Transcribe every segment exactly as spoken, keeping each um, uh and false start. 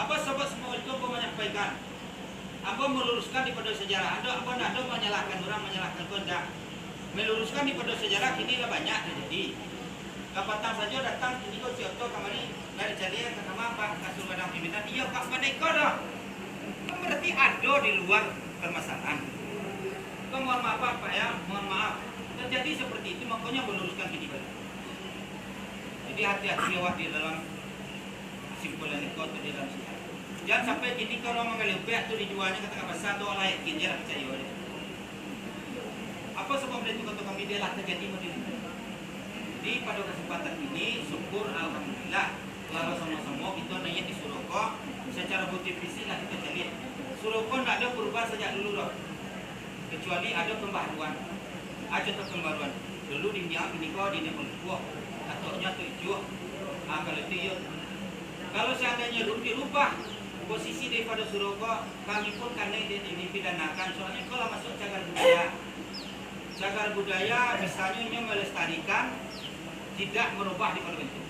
Apo sabab semua itu ambo manyampaikan? Ambo maluruskan daripado sajarah. Ado, ambo ndak ado manyalahkan urang, manyalahkan ko ndak. Maluruskan daripado sajarah kini lah banyak tajadi. Kapatang sajo datang kini ko si Oto kamari, dari Caliak ka kama, Pak, ka Surau Gadang pimpinan. Iyo, Pak, pandai ko doh. Kan bararti ado di luar permasalahan. Ko mohon maaf, Pak, ya, mohon maaf. Terjadi seperti itu, makonyo maluruskan kini baliak. Jadi hati-hati awak di dalam kesimpulan itu atau di dalam sidang. Jangan sampai kini kalau manggali upiak tu dijualnyo ka tangah pasar tu, lah yakin je lah picayo je. Apo sabab dari itu kato kami, dia lah terjadi model itu. Jadi pado kasempatan ini, syukur alhamdulillah, lah basamo-samo kito naiak di surau ko, sacaro bukti fisik lah kito caliak. Surau ko ndak ado perubahan sajak dulu doh. Kecuali ado pembaharuan. Ajo tu pembaharuan. Dulu di Niang, kini ko di Niang Mangkuak. Atok nyo Atok Ijuak. Ah, kalau itu iyo. Kalau seandainyo dulu dirubah posisi daripado surau ko, kami pun kanai di, di, dipidanakan. Soalnyo ko lah masuak cagar budaya. Cagar budaya, misalnyo inyo melestarikan, tidak merubah di bentuk.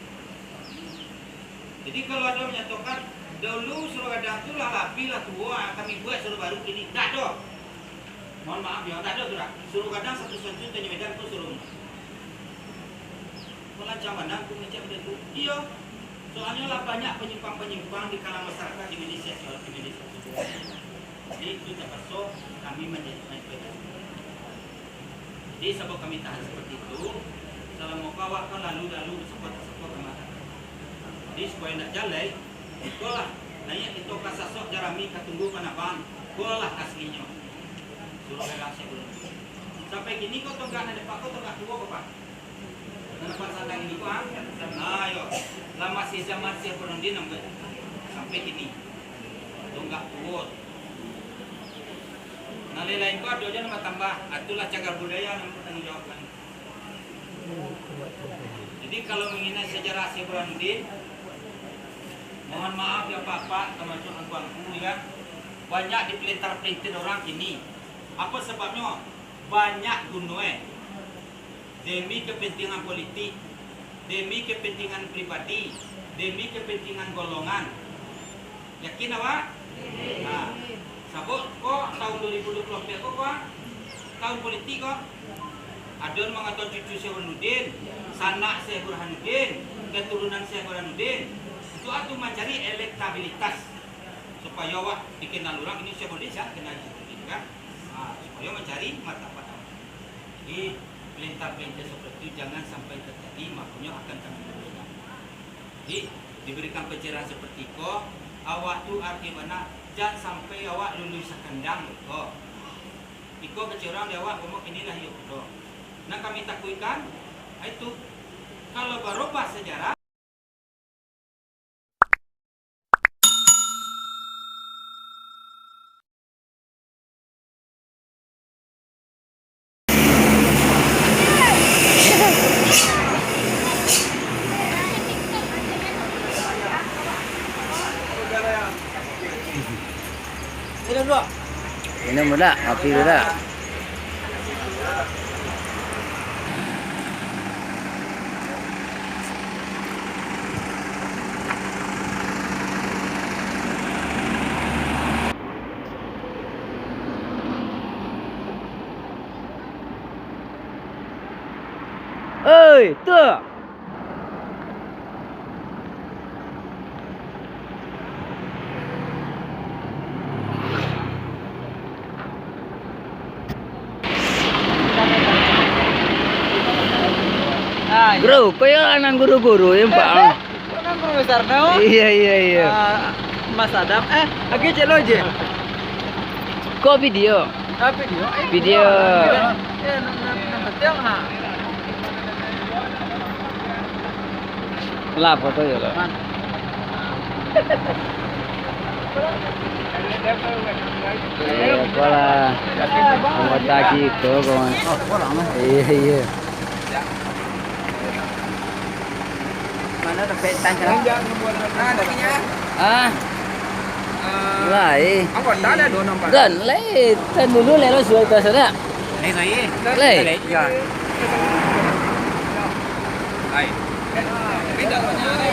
Jadi kalau ado manyatokan, dulu Surau Gadang tu lah labiah lah tuo, ah, kami buek surau baru kini. Ndak doh. Mohon maaf yo, ndak ado tu doh. Surau Gadang satu-satunya tanyo Medan tu surau. Palancang Banang tu ngecek benda tu. Iyo. Soalnyo lah banyak panyimpang-panyimpang di kalangan masyarakat di Malaysia, di Malaysia tu. Jadi itu tapaso kami manjadi panitia. Jadi sabab kami tahan seperti itu, salamo ko awak kan lalu-lalu, sapa-sapa ka mata. Jadi supayo indak jalai, ikolah, naiak kito ka Sasok, Jarami, ka Tunggua, Panabang, ikolah aslinyo. Surau Gadang Syekh Burhanuddin. Sampai kini ko tonggak nan dapek ko tonggak tuo ko, Pak? Nan dapek sandang ini ko, ha? Ah, iyo. Lah masih zaman Syekh Burhanuddin sampai, sampai kini. Tonggak tuo. Nan lain-lain ko ado juo nan batambah. Ah, itulah cagar budaya nan batanggung jawabkan. Jadi, kalau mengenai sejarah Syekh Burhanuddin, mohon maaf ya, Pak-pak, termasuk angku-angku, ya, banyak dipelintir-pelintir orang kini. Apa sebabnya? Banyak guno, eh. Demi kepentingan politik, demi kepentingan pribadi, demi kepentingan golongan. Yakin awak? Nah, sabab ko tahun dua ribu dua puluh empat ko, ko tahun politik ko. Ado nan mangatokan cucu Syekh Burhanuddin, sanak Syekh Burhanuddin, keturunan Syekh Burhanuddin. Itu atu mancari elektabilitas. Supayo awak dikenal urang, ini Syekh Burhanuddin, sia kenal Syekh Burhanuddin, kan? Nah, supayo mancari martabat awak. Jadi, pelintir-pelintir seperti itu jangan sampai terjadi, makonyo akan kami berdoa. Jadi, diberikan pencerahan seperti ko, awak tu arti bana, jan sampai awak luluih sakandang ko. Iko kecek urang di awak, komo kini lah iyo ko. Nan kami takuikan, itu, kalau barubah sejarah, Minum dulu, kopi dulu. Oi, tu. Bro, kau yang anak guru-guru, ya, Pak? Kan Profesor Neo. Iya, iya, iya. Ah, Mas Adam, eh, lagi cek lo je. Kok video? Ah, video. Eh, video. Video. Eh, nan, nan, nan penting, ha. Lah, foto ya, lah. Man. Iya, apalah. Anggota gitu, kawan. Iya, iya. Mana dompet tan sekarang? Ah, dah punya. Ah. Lai. Anggota ada dua nombor. Dan lai, tan dulu lai lo suai tas ada. Lai, lai. Lai. Ya. Lai. Beda punya lai.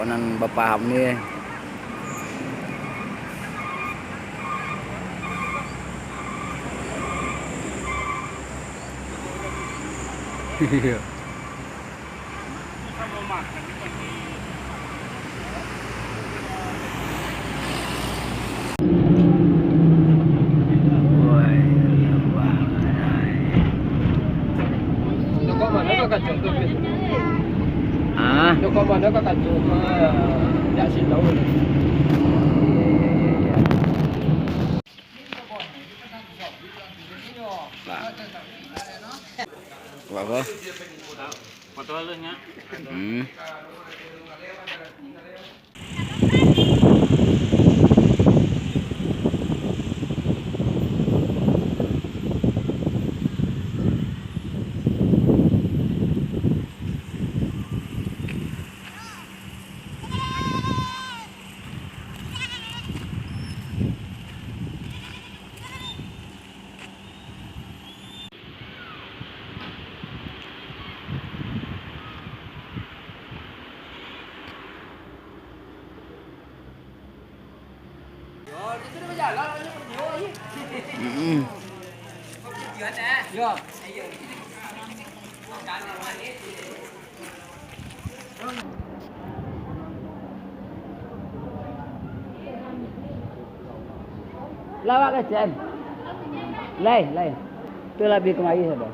Nan bapaham ni. Iyo. Toko mano ka kaco tu, Pin? Ah? Toko mano ka kaco? Dak sitau. Iyo, iyo, iyo, iyo. Nah. Apo? Foto halusnyo. Hmm. Mm-mm. Lawak kecen. Lai, lai. Tu labiah kamari sado.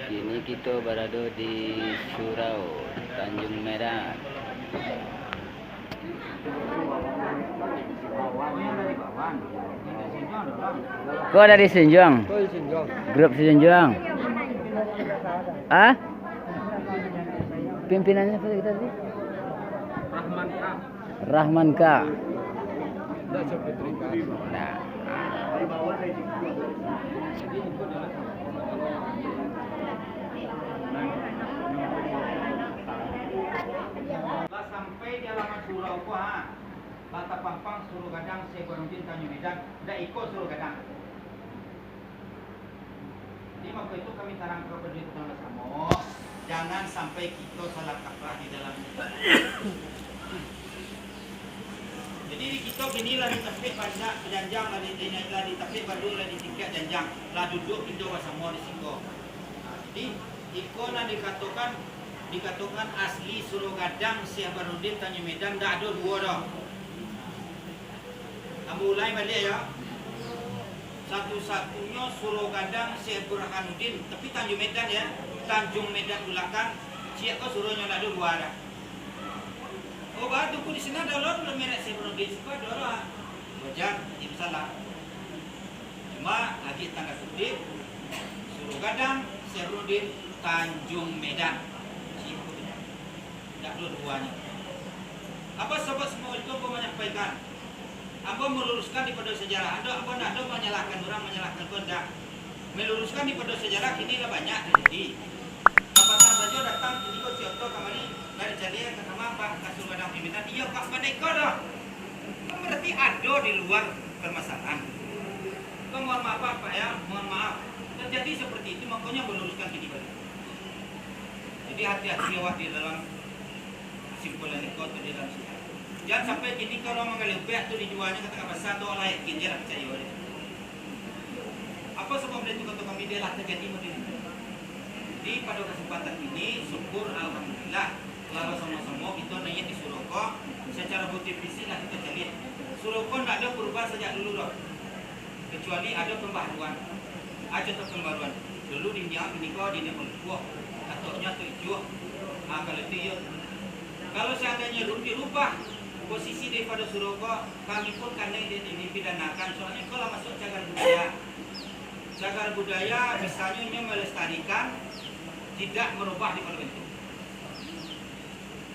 Kini kito barado di Surau, Tanjung Medan. Ko dari Sinjuang? Ko dari Sinjuang. Grup Sinjuang. Ah? Pimpinannya siapa kita tadi? Rahman K. Nah. Lah sampai di alamat surau ko, ha. Batapampang Surau Gadang, Syekh Burhanuddin, Tanjung Medan. Ndak iko Surau Gadang. Jadi, mako itu kami tarangkan kepada kita basamo, jangan sampai kito salah kaprah di dalam. Jadi, di kito kini lah di tampek banyak janjang, lah di, di, lah di tampek baru, lah di tingkat janjang, lah duduak kito basamo di siko. Nah, jadi, iko nan dikatokan, dikatokan asli Surau Gadang, Syekh Burhanuddin, Tanjung Medan, ndak ado duo doh. Ambo ulangi baliak, yo. Satu-satunyo Surau Gadang Syekh Burhanuddin, tapi Tanjung Medan, yo. Tanjung Medan Bulakan, ciek ko suruahnyo, ndak ado duo doh. Oh, baa tu, di sinan ado lo, dulu merek Syekh Burhanuddin, siko ado lo, ha. Wajar, itu salah. Cuma, lagi tanda kutip, Surau Gadang, Syekh Burhanuddin, Tanjung Medan. Ciek ko tu. Ndak duo-duonyo. Apo sabab semua itu ambo manyampaikan? Ambo meluruskan dipado sejarah. Ando, ambo ndak ado manyalahkan urang, manyalahkan ko ndak. Meluruskan dipado sejarah kini lah banyak tajadi. Kapatang sajo datang kini ko si Oto kamari, Lah dicari ka kama, Pak, ka Surau Gadang Pimpinan. Iyo, Pak, bukan iko doh. Kan berarti ado di luar permasalahan. Kan mohon maaf, Pak, ya, mohon maaf. Terjadi seperti itu, makanya meluruskan kini balik. Jadi hati-hati awak di dalam kesimpulan iko atau di dalam sidang. Jangan sampai kini kalau manggali upiak tu dijualnyo ka tangah basa tu, lah yakin je lah picayo je. Apa sebab dari itu kato kami, dia lah terjadi model itu. Jadi, pada kesempatan ini, syukur, alhamdulillah, lah basamo-samo kito naiak di surau ko, secara bukti fisik lah kito caliak. Surau ko ndak ado perubahan sajak dulu doh. Kecuali ado pembaharuan. Ajo tu pembaharuan. Dulu di Niang, kini ko di Niang Malukuah. Atoknyo tu ijuah. Ah, kalau itu iyo. Kalau seandainya dulu dirubah posisi daripada surau ko, kami pun kanai di, di, dipidanakan, soalnyo ko lah masuk cagar budaya. Cagar budaya, misalnyo, inyo melestarikan, tidak merubah di bentuk.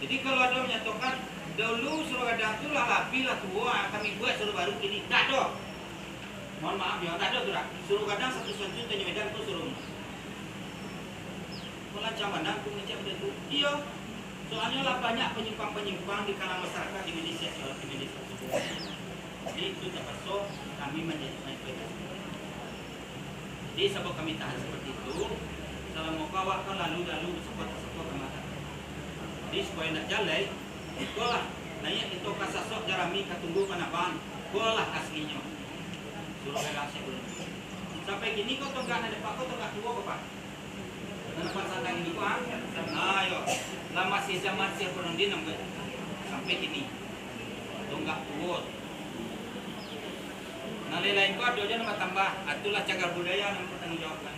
Jadi, kalau ado menyatakan, "Dulu Surau Gadang tu lah labiah lah tuo, ah, kami buek surau baru kini," tak ado. Mohon maaf, yo, tak ado tu dah. Surau Gadang satu-satunya Tanjung Medan tu surau. Melancang pandang tu mengecek benda tu. Iyo. Soalnyo lah banyak penyimpang-penyimpang di kalangan masyarakat di Malaysia, di Malaysia. Jadi, itu terpaksa kami menjadi main. Jadi, sabab kami tahan seperti itu, salamo ko awak kan lalu-lalu basako-sako ka mata. Jadi, supayo indak jalai, ikolah, naiak kito ka sasok jarami ka tunggu panabangan, ikolah aslinyo. Surau Gadang Syekh Burhanuddin. Sampai kini ko tonggak nan dipakai ko tonggak tuo ko, Pak? Nan nampak sandang ini ko, ha? Ah, yo. Lah masih zaman Syekh Burhanuddin nampak. Sampai kini. Tonggak tuo. Nan lain-lain ko ado juo nan batambah. Ah, itulah cagar budaya nan batanggung jawabkan.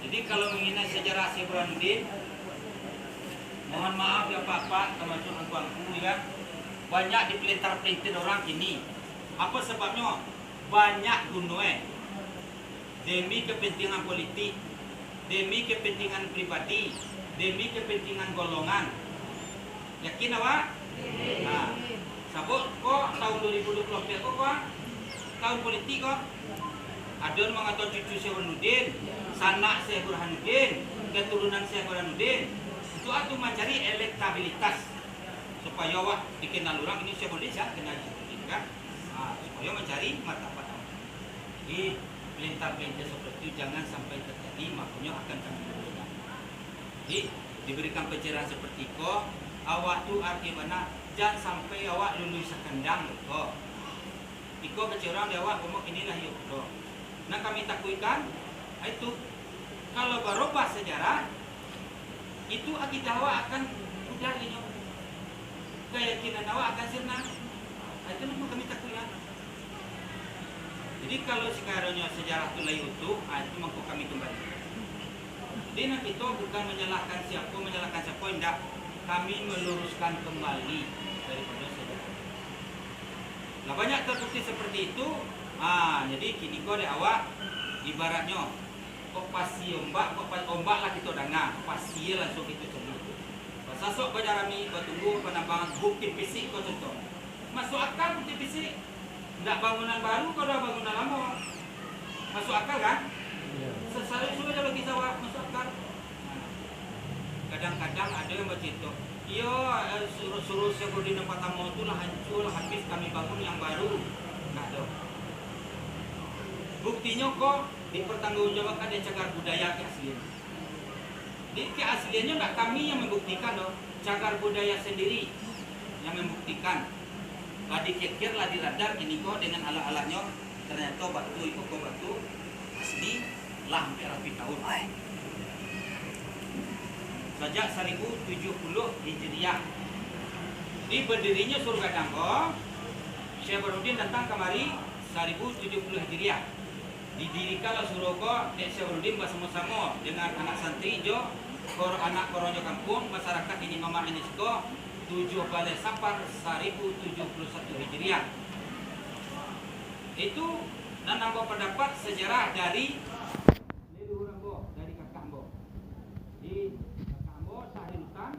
Jadi, kalau mangini sejarah Syekh Burhanuddin, mohon maaf ya, Pak-pak, tamasuak angku-angku, ya. Banyak dipelintar-pelintir orang kini. Apa sababnyo? Banyak guno, eh. Demi kepentingan politik, demi kepentingan pribadi, demi kepentingan golongan. Yakin awak? Nah, sabab ko tahun dua ribu dua puluh empat ko, ko, tahun politik ko. Ado nan mangato cucu Syekh Burhanuddin, sanak Syekh Burhanuddin, keturunan Syekh Burhanuddin. Itu atu mancari elektabilitas. Supayo awak dikenal urang, ini Syekh Burhanuddin, sia kenal Syekh Burhanuddin, kan? Nah, supayo mancari martabat. Jadi, pelintar-pelintir seperti itu jangan sampai terjadi, makonyo akan kami luruskan. Jadi, diberikan pencerahan seperti ko, awak tu arti bana, jan sampai awak luluih sakandang ko. Iko kecek urang di awak, umur kini lah iyo pulo. Nan kami takuikkan, itu, kalau barubah sejarah, itu akidah awak akan pudar inyo. Keyakinan awak akan sirna. Itu nan kami takuikkan. Jadi, kalau sakaranyo sejarah tu lai utuh, ah, itu mangko kami kembali. Jadi, nan kito bukan menyalahkan siapo, menyalahkan siapo, indak. Kami meluruskan kembali daripada sejarah. Lah, banyak terbukti seperti itu. Ah, jadi, kini ko dek awak, ibaratnyo, kok pasie ombak, kok pa-, ombak lah kito danga, pasie langsuang kito cari. Basasok bajarami, batunggu panabangan, bukti fisik ko contoh. Masuak akal bukti fisik. Ndak bangunan baru, ko doh bangunan lamo. Masuak akal, kan? Iyo. Sa-, sayo suruah jalaki sawah, masuak akal. Nah, kadang-kadang ado yang bacarito, "Iyo, eh, suruah, suruah Syekh Burhanuddin nan partamo tu lah hancua, lah habih, kami bangun yang baru." Nah, tu. Buktinyo ko dipertanggungjawabkan dek cagar budaya keaslian. Jadi, keasliannyo ndak kami yang membuktikan doh, cagar budaya sendiri yang membuktikan. Lah dikikir, lah diradar, kini ko dengan alat-alatnyo, ternyato batu, iko ko batu asli, lah ampek ratus tahun. Sajak saribu tujuh puluh Hijriah. Jadi, badirinyo Surau Gadang ko, Syekh Burhanuddin datang kamari saribu tujuh puluh Hijriah. Didirikanlah surau ko dek Syekh Burhanuddin basamo-samo dengan anak santri jo kor-, anak koronyo kampuang, masyarakat ini mamak ini siko, tujuah baleh Safar saribu tujuah puluh satu Hijriah. Itu nan ambo pandapat sejarah dari leluhur ambo, dari kakak ambo. Di kakak ambo Sahri Lutan,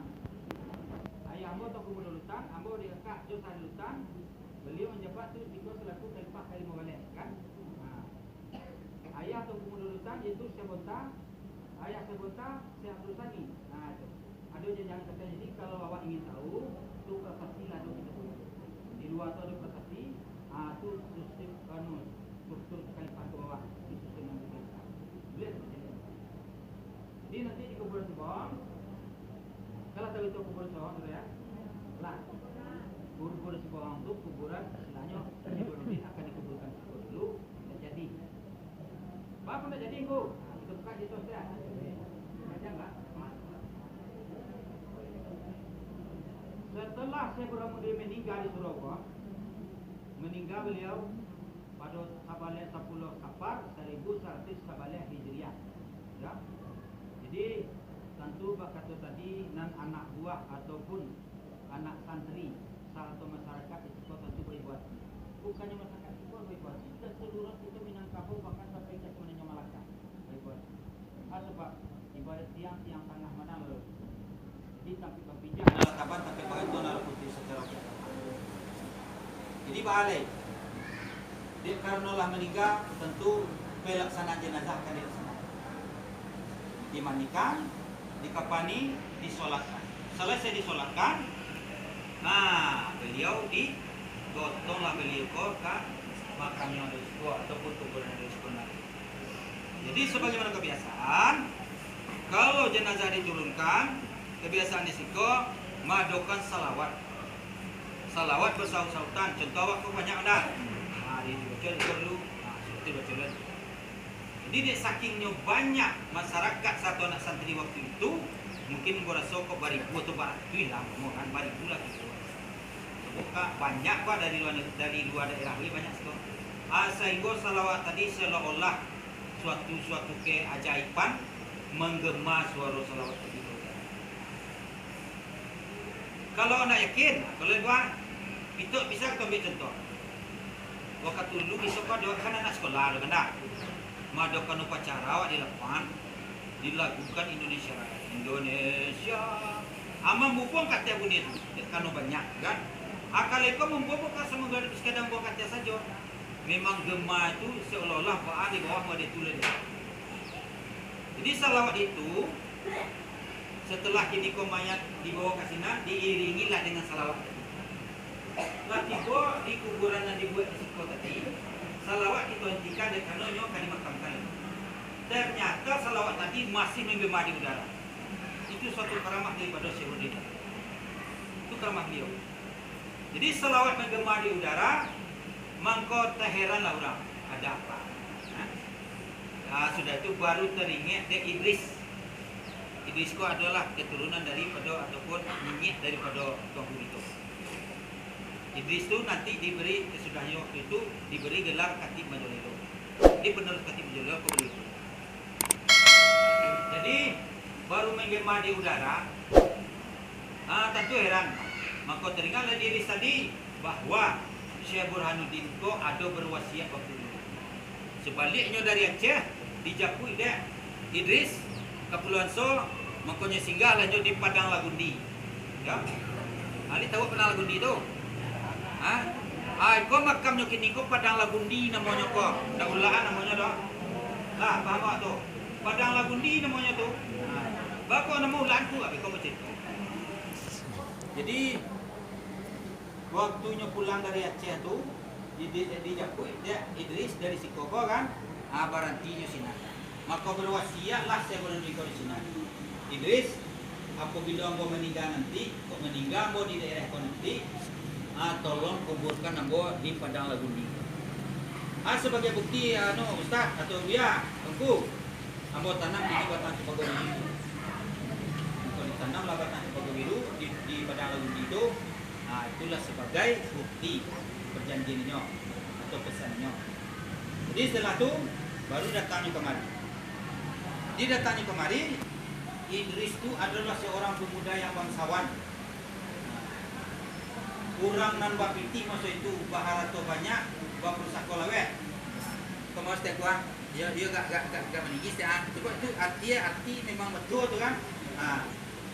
ayah ambo Tuanku Mudo Lutan, ambo diangkek jo Sahri Lutan, beliau menjabat tu siko selaku khalifah kalimo baleh, kan? Nah. Ayah Tuanku Mudo Lutan, yaitu Syekh Bonta, ayah Syekh Bonta, Syekh Abdul Sani. Nah, itu. Ado janjang kato, jadi kalau awak ingin tahu, tu prasasti lah ado kita buat. Di lua tu ado prasasti, ah, tu sistem, anu, struktur khalifah tu awak, tu sistem yang kita buat. Boleh tu jadi. Jadi nanti di kuburan Sibohong, kalau tahu itu kuburan Sibohong tu ya, lah. Kuburan Sibohong tu kuburan, istilahnya, Burhanuddin akan dikuburkan situ dulu, tidak jadi. Baa kok ndak jadi, Ngku? Nah, kita buka di sosial. Baca nggak? Setelah Syekh Burhanuddin meninggal di Surau Goh, meninggal beliau pada sabaleh sapuluah Safar saribu saratuih sabaleh Hijriah. Ya. Jadi, tantu bakato tadi, nan anak buah ataupun anak santri, sarato masyarakat di siko tantu baibo ati. Bukannyo masyarakat di siko baibo ati, kasaluruahan kito Minangkabau, bahkan sampai ka Semenanjung Malaka baibo ati. Ah, sabab ibarat tiang, tiang tangah mano lalu di tampik bampijak, nan lah taban tampik bagantuang, nan lah putuih sacaro keagamaan. Jadi, baa lai, dek karano lah maningga, tantu pelaksanaan jenazah akan dilaksanakan. Dimandikan, dikapani, disolatkan. Salasai disolatkan, nah, baliau digotonglah baliau ko ka makamnyo di siko, ataupun kuburan di siko. Jadi, sabagaimano kabiasaan, kalau janazah diturunkan, kabiasaan di siko maadokan salawat. Salawat basahut-sahutan, contoh awak ko banyak dah. Ha, di, dibaco dulu, ha, sudah tu dibaco dulu. Jadi, dek sakingnyo banyak masyarakat sarato anak santri waktu itu, mungkin ambo raso kok baribu atau baratuih lah, umpamo kan, baribu lah kiro. Sabab ka banyak bah dari lua, dari lua daerah, lai banyak siko. Ah, sahinggo salawat tadi seolah-olah suatu, suatu keajaiban, manggema suaro salawat tadi. Kalau ndak yakin, kalau dua, itu bisa kita ambil contoh. Wakatu dulu bisa pada kan anak sekolah tu kan dah. Maadokan upacara awak di lapangan, dilagukan Indonesia Raya. Indonesia. Ambo bubuang kateh bunyi tu, dek karano banyak kan. Akal iko bubuang bukan samo sekadar bubuang kateh sajo. Memang gema itu seolah-olah baa di bawah mode tu lah dia. Jadi salawat itu, setelah kini ko mayat dibawa ka sinan, diiringilah dengan salawat tadi. Lah tibo di kuburan nan dibuek di siko tadi, salawat kito hentikan dek karano nyo ka dimakamkan. Ternyata salawat tadi masih manggema di udara. Itu suatu karamah daripado Syekh Burhanuddin. Itu karamah beliau. Jadi, salawat manggema di udara, mangko taheranlah urang, ada apa? Nah, ah, sudah itu baru taringek dek Idris. Idris ko adolah keturunan daripado ataupun niniak daripado Tuanku Bito. Idris tu nanti diberi, sasudahnyo waktu itu, diberi gelar Khatib Majolilo. Jadi, penerus Khatib Majolilo ko beliau tu. Jadi, baru manggema di udara, ah, tantu heran. Mako, taringeklah dek Idris tadi bahwa Syekh Burhanuddin ko ado berwasiat waktu dulu. Sabaliaknyo dari Aceh, dijapuik dek Idris ka Pulau Anso, mako nyo singgahlah nyo di Padang Lagundi. Ya. Alih tahu Padang Lagundi tu? Ha? Ah, iko makamnyo kini ko Padang Lagundi namonyo ko. Ndak Ulakan namonyo doh. Lah, paham awak tu? Padang Lagundi namonyo tu. Ha. Baa kok namo Ulakan tu, abih ko macam tu. Jadi, waktunyo pulang dari Aceh tu, di, di, dijapuik dek Idris dari siko ko kan, ah, barantinyo sinan. Mako, berwasiatlah Syekh Burhanuddin ko di sinan. Idris, apabilo ambo maningga nanti, kok maningga ambo di daerah ko nanti, ah, tolong kuburkan ambo di Padang Lagundi. Ah, sabagai bukti, anu, Ustaz atau Buya, Tuanku, ambo tanam tigo batang cipago biru. Mako, ditanamlah batang cipago biru di, di Padang Lagundi tu, ah, itulah sabagai bukti perjanjiannyo atau pesannyo. Jadi, setelah tu, baru datangnyo kamari. Jadi, datangnyo kamari, Idris tu adolah seorang pemuda yang bangsawan. Urang nan bapitih maso itu, baharato banyak, bapusako laweh. Kama Ustaz Kuah, iyo, iyo agak, agak, agak, agak manangih, ah. Cubo tu arti, arti memang batua tu kan. Ah,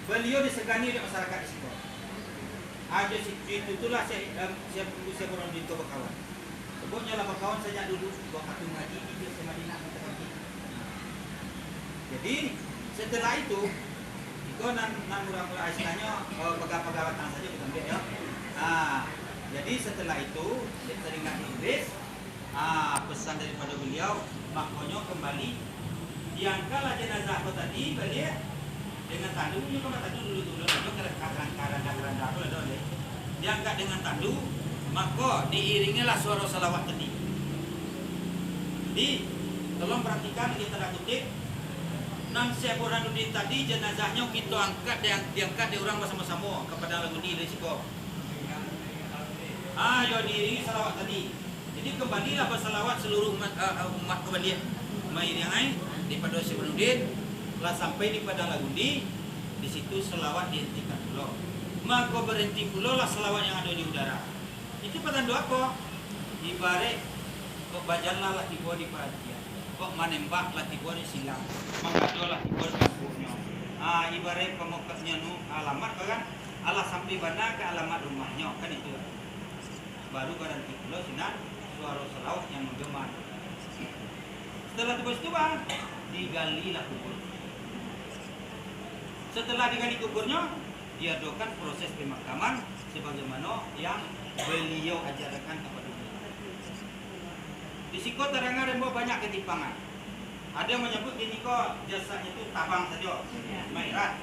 baliau disegani dek masyarakat di siko. Ah, jo si, jo itu tu lah Syekh, em, Syekh, Syekh Burhanuddin tu bakawan. Sababnyo lah bakawan sajak dulu, wakatu ngaji di Syekh Madinah Mutawakkil. Jadi, setelah itu, Ko nan, nan murah-murah, istilahnya, eh, pegang-pegang batang sajo kita ambil, ya. Ah, jadi setelah itu, teringat Idris, ah, pesan daripada beliau, makonyo kembali, diangkatlah jenazah ko tadi baliak dengan tandu, nyo kan batandu dulu tu, ulun ado kerangka-kerangka, randa-randa ko lah ado deh. Diangkat dengan tandu, mako diiringilah suaro salawat tadi. Jadi, tolong perhatikan di tanda kutip, nan Syekh Burhanuddin tadi, jenazahnyo kito angkat, di-, diangkat dek urang basamo-samo ka Padang Lagundi dari siko. Ah, yo diiringi salawat tadi. Jadi, kembalilah basalawat seluruh umat, ah, ah, umat ko baliak. Mairingai daripado Syekh Burhanuddin, lah sampai di Padang Lagundi, di situ salawat dihentikan pulo. Mako, berhenti pulolah salawat yang ado di udara. Itu patando apo? Ibaraik kok bajalan lah tibo di parantian, kok manembak lah tibo di silang, manggado lah tibo di pangkuaknyo. Ah, ibaraik pamokoknyo nu alamat ko kan, alah sampai bana ka alamat rumahnyo, kan itu. Baru baranti pulo sinan suaro salawat yang manggema. Setelah tibo situ, bah, digalilah kubur. Setelah digali kuburnyo, diadokan proses pemakaman sebagaimana yang beliau ajarkan kepada umat. Di siko tadanga dek ambo banyak ketimpangan. Ada yang manyebut kini ko jasadnyo tu tabang sajo, mairat.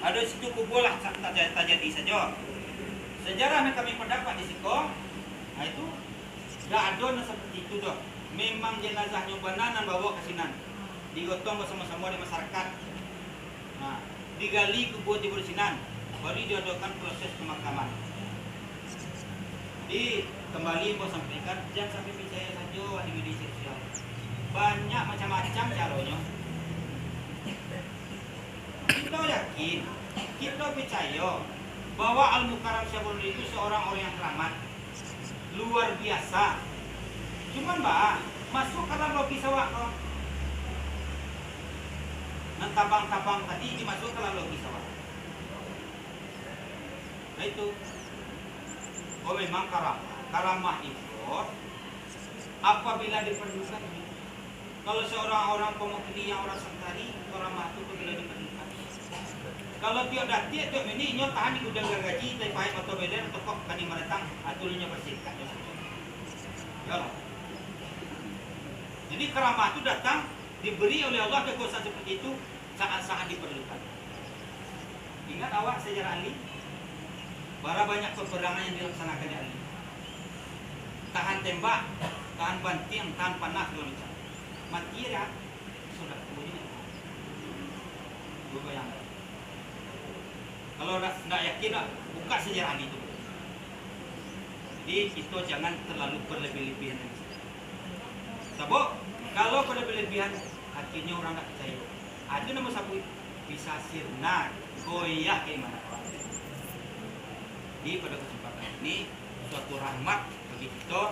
Ada situ kubur lah sa-, taja-, tajadi sajo. Sejarah nan kami pendapat di siko, nah itu, dak ado nan seperti itu doh. Memang jenazahnyo bana nan bawa ka sinan, digotong basamo-samo dek masyarakat. Nah, digali kubur tibo di sinan, baru diadokan proses pemakaman. Jadi, kembali ambo sampaikan, jan sampai picayo sajo di media sosial. Banyak macam-macam caronyo. Kito yakin, kito picayo bahwa Al-Mukarram Syekh Burhanuddin itu seorang orang yang keramat. Luar biasa. Cuman, bah, masuk ka dalam logis awak ko. Nan tabang-tabang tadi dimasuak ka dalam logis awak. Nah, itu. Oh, memang karamah. Karamah itu apabila diperlukan. Kalau seorang orang pemukli yang orang santari, orang matu tu bila diperlukan. Kalau tiok datiak, tiok minik, nyo tahan di gudang gargaji, tai pahat mato belen, tokok kani manatang, atau nyo bersihkan. Yalah. Jadi, karamah tu datang, diberi oleh Allah kekuasaan seperti itu, saat-saat diperlukan. Ingat awak sejarah Ali? Bara banyak peperangan yang dilaksanakan di Ali. Tahan tembak, tahan bantiang, tahan panah, segala macam. Mati dia, sudah, bunyi. Cuba bayangkan. Kalau ndak, ndak yakin, lah, buka sejarah Ali tu. Jadi, kita jangan terlalu berlebih-lebihan. Sabab, kalau berlebih-lebihan, akhirnya orang ndak percaya. Ado namo sabuik, bisa sirna, goyah keimanan awak. Jadi, pada kesempatan ini, suatu rahmat bagi kita,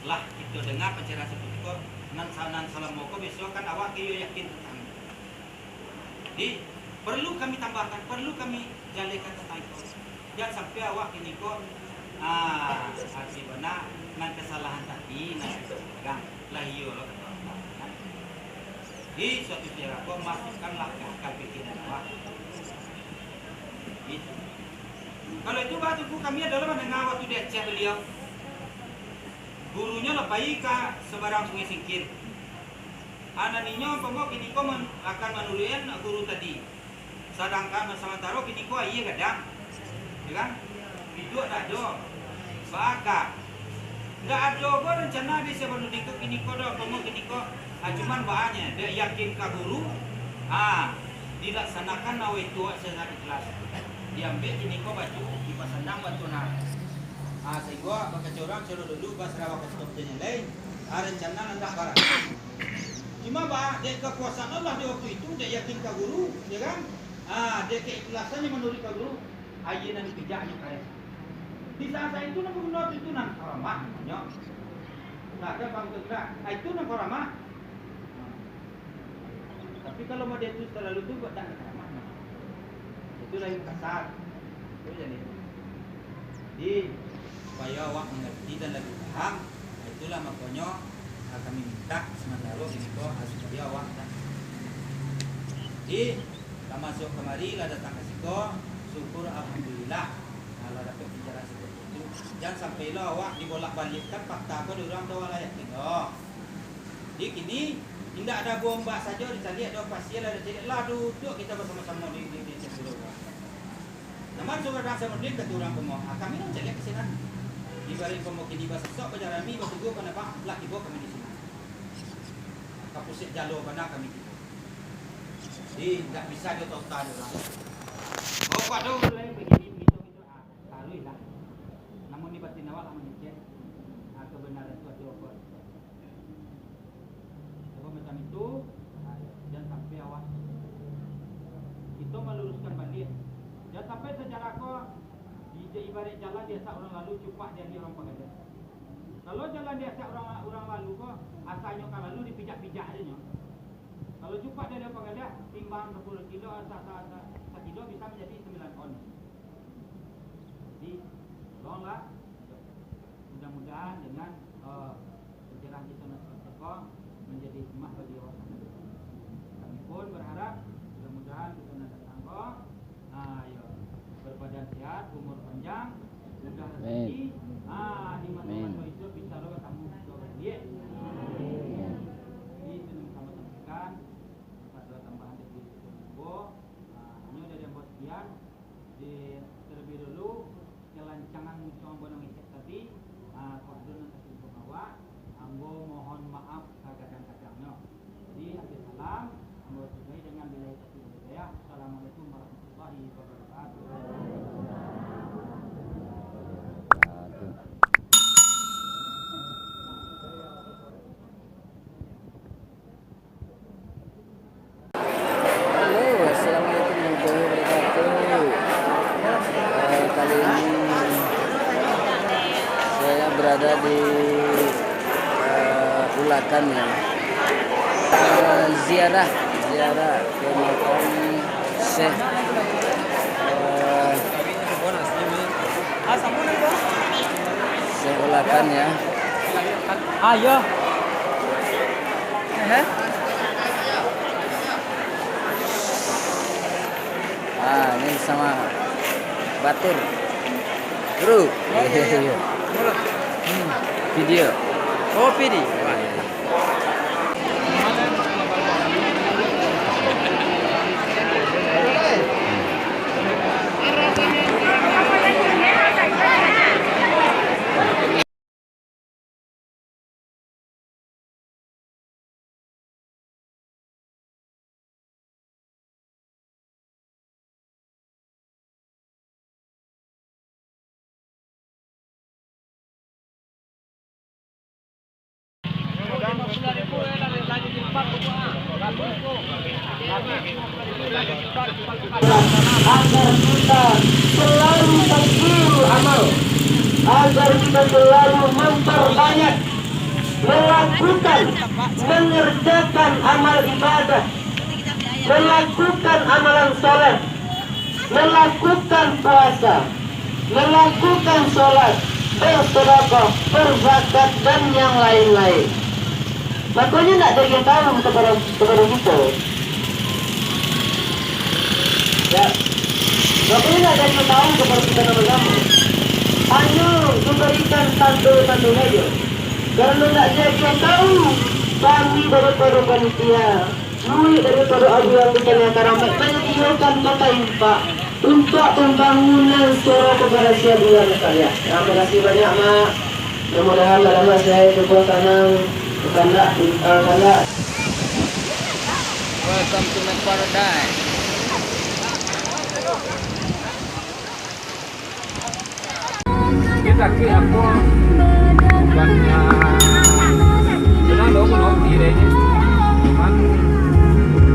lah kita dengar pencerahan seperti itu, nan sa-, nan salamo ko biaso kan awak iyo yakin tentang. Jadi, perlu kami tambahkan, perlu kami jalehkan tentang itu. Jan sampai awak kini ko, ah, arti bana, nan kesalahan tadi, nan kesalahan, lah iyo lo kata orang, kan? Di suatu cara ko, masukkanlah ke akal pikiran awak. Gitu. Kalau itu, bah, Tuanku, kami adalah mandanga waktu di Aceh baliau. Gurunyo lah pai ka sabarang Sungai Singkil. Anak ninyo pamok kini ko man-, akan manuruikan guru tadi. Sadangkan samantaro kini ko aia gadang, ya kan? Iduik ndak ado. Baa ka? Ndak ado ko rencana di Syekh Burhanuddin ko kini ko doh, pamok kini ko. Ah, cuman baanyo, dek yakin ka guru, ah, dilaksanakan awak itu secara ikhlas. Diambiak kini ko baju, dipasandang batu nah. Ah, sahinggo bakacorang caro dulu, basarawa ka situ, ah, rencana nan ndak barang. Cuma, bah, dek kakuasaan Allah di waktu itu, dek yakin ka guru, ya kan? Ah, dek keikhlasannya manuruik ka guru, aia nan dikejaknyo kareh. Di saat-saat itu, nan baguno tu, itu nan karamah namonyo. Nah, ada bang tu, nah, ah, itu nan karamah. Tapi kalau model tu terlalu tu, buat tak karamah, nah. Itu lain kasar. Itu jadi. Jadi, supaya awak mengerti dan lebih paham, itulah makonyo, ah, kami minta sementara kini ko, ah, supaya awak tak. Jadi, Masuak kamari lah datang ka siko, syukur alhamdulillah. Nah, lah dapek pinjaran siko itu. Jan sampai lo awak dibolak-balikkan fakta ko di urang tu awak lah yakin lo. Jadi kini, indak ado baombak sajo dicaliak, ado pasir lah dicaliak, lah duduak kito basamo-samo di, di, di, di situ. Naman sudah dah Samudin ka urang komo, ah, kami nan caliak ka sinan. Ibarat komo kini basasok, bajarami, batuguah, banabak, lah tibo kami di sinan. Ka pusek jalo bana kami tibo. Jadi, indak bisa jo tota di urang. Oh, kuat tu, mulai bagini, bagitu, bagitu. Ah, taruih lah. Namun di batin awak lah mangecek, ah, kebenaran tu ado apa. Sebab macam itu, ah, jan sampai awak, kito maluruskan baliak. Jan sampai sejarah ko, di, di ibarat jalan biaso urang lalu, cupak dialiah urang pagaliah. Kalau jalan diasak urang, urang lalu ko, asanyo ka lalu dipijak-pijak ajo nyo. Kalau cupak dari pangaliah, timbang sapuluah kilo, sa-, sa-, sa-, sakilo bisa manjadi sambilan on. Jadi, tolonglah, mudah-mudahan dengan, eh, pencerahan di sana seperti ko, menjadi hikmah bagi awak. Kami pun berharap, mudah-mudahan di sana datang ko, ah, yo, berbadan sehat, umur panjang, mudah Amin. Rezeki, ah, di masa Amin. Masa itu bisa lo tamu kita baliak. Amin. Jadi, itu yang kami sampaikan. Ada tambahan dari ambo, ah, hanya dari ambo sekian. Di, terlebih dulu, kelancangan muncul ambo nan ngecek tadi, ah, kok ada nan tersinggung awak, ambo mohon maaf sagadang-gadangnyo. Jadi, akhir salam, ambo sudahi dengan billahi taufiq wal hidayah. Assalamualaikum warahmatullahi wabarakatuh. Halo, assalamualaikum warahmatullahi wabarakatuh. Eh, kali ini saya berada di, eh, Ulakan, ya. Eh, ziarah, ziarah ke makam Syekh, eh, Syekh Ulakan, ya. Ah, iya. Aha. Ah, ini sama Batur. Bro. Oh, iya, iya. Hmm. Video. Oh, video. Agar kita selalu tergiur amal, agar kita selalu memperbanyak melakukan, mengerjakan amal ibadah, melakukan amalan soleh, melakukan puasa, melakukan sholat, bersedekah, berzakat, dan yang lain-lain. Makonyo ndak ado yang tahu kepada, kepada kita. Ya. Makonyo ndak ado yang tahu kepada kita nama-nama. Hanya diberikan tanda-tanda saja. Karena ndak ado yang tahu kami daripada panitia. Duit daripado ajuang di Kalian Karamat manyadiakan kota infak untuak pambangunan Suro Koperasi Abulan Karya. Terima kasih banyak, Mak. Mudah-mudahan pada Mak saya cukup sanang, berkandak, eh, kandak. Welcome to my paradise. Dia sakit apa? Banyak. Senang dong, no, diri.